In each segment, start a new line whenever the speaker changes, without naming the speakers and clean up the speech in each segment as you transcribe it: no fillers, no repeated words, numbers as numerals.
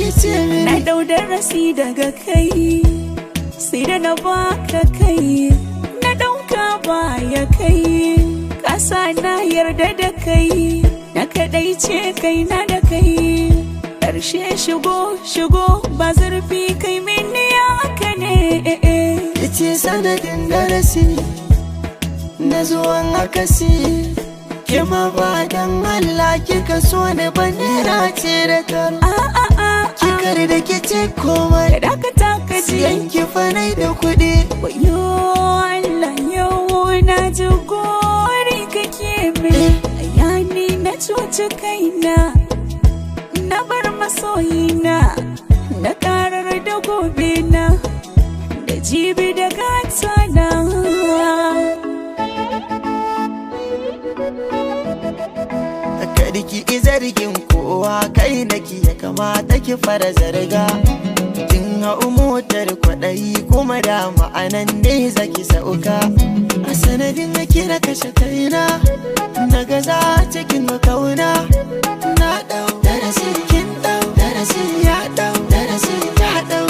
ki ce
Na
mini.
dau darasi daga kai, sai da na baka kai, na dauka baya kai, kasa na yarda da kai, na kadaice kai na da kai. Ƙarshe shigo shigo ba zurfi kai mini haka ne.
Yace sanadin darasi na zuwan akasi. Ke ma ba dan Allah kika so ni ba, naira ce da taro.
A a a.
Kikar da kice komai.
Ka dakata ka ji.
Siyan ki fanai da kuɗi.
Wayo Allah, yau na ji gori kake min. Yani na cuci kaina, na bar masoyina, na karar da gobe na, da jibi da gata na.
Kada ki zargin kowa, kai naki ya kamata ki fara zarga. Kin hau motar kwaɗayi kuma da ma'anan ne zaki sauka. A sanadin na kira kashe kaina, na gaza cikin makauna. Na ɗau darasi, kin ɗau darasi, ya ɗau darasi, ta ɗau.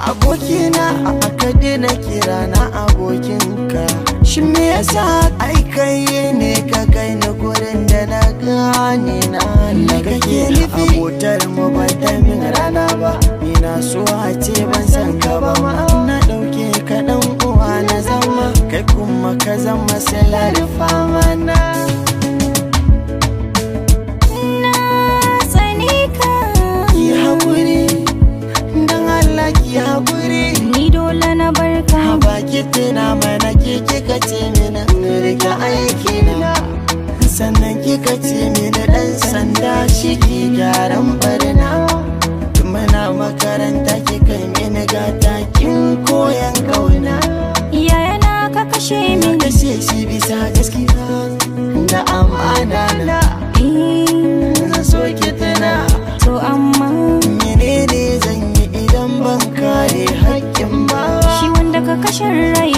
Abokina, aka daina kira na abokinka. Shi me yasa? Ai kai ne ka kai ni gurin da na gane na Allah kake nufi. Abotar mu ba ta min rana ba, ni na so a ce ban san ka ba ma. Na dauke ka dan uwa na zama, kai kuma ka zama silar fama na.
Na tsane ka.
Ki haƙuri, dan Allah ki haƙuri.
Ni dole na barka.
Ba ki tuna mana, ke kika ce mini in rike aiki na, sannan kika ce mini dan sanda shi ke gyaran barna. Tun muna makaranta kika yi mini gata, kin koyan kauna.
Yaya na ka kashe
Na
min.
kashe shi bisa gaskiya da amana na.
Eh,
Zan so ki tuna.
To amma
menene zan yi idan ban kare haƙƙin ba?
Shi wanda ka kashe rai.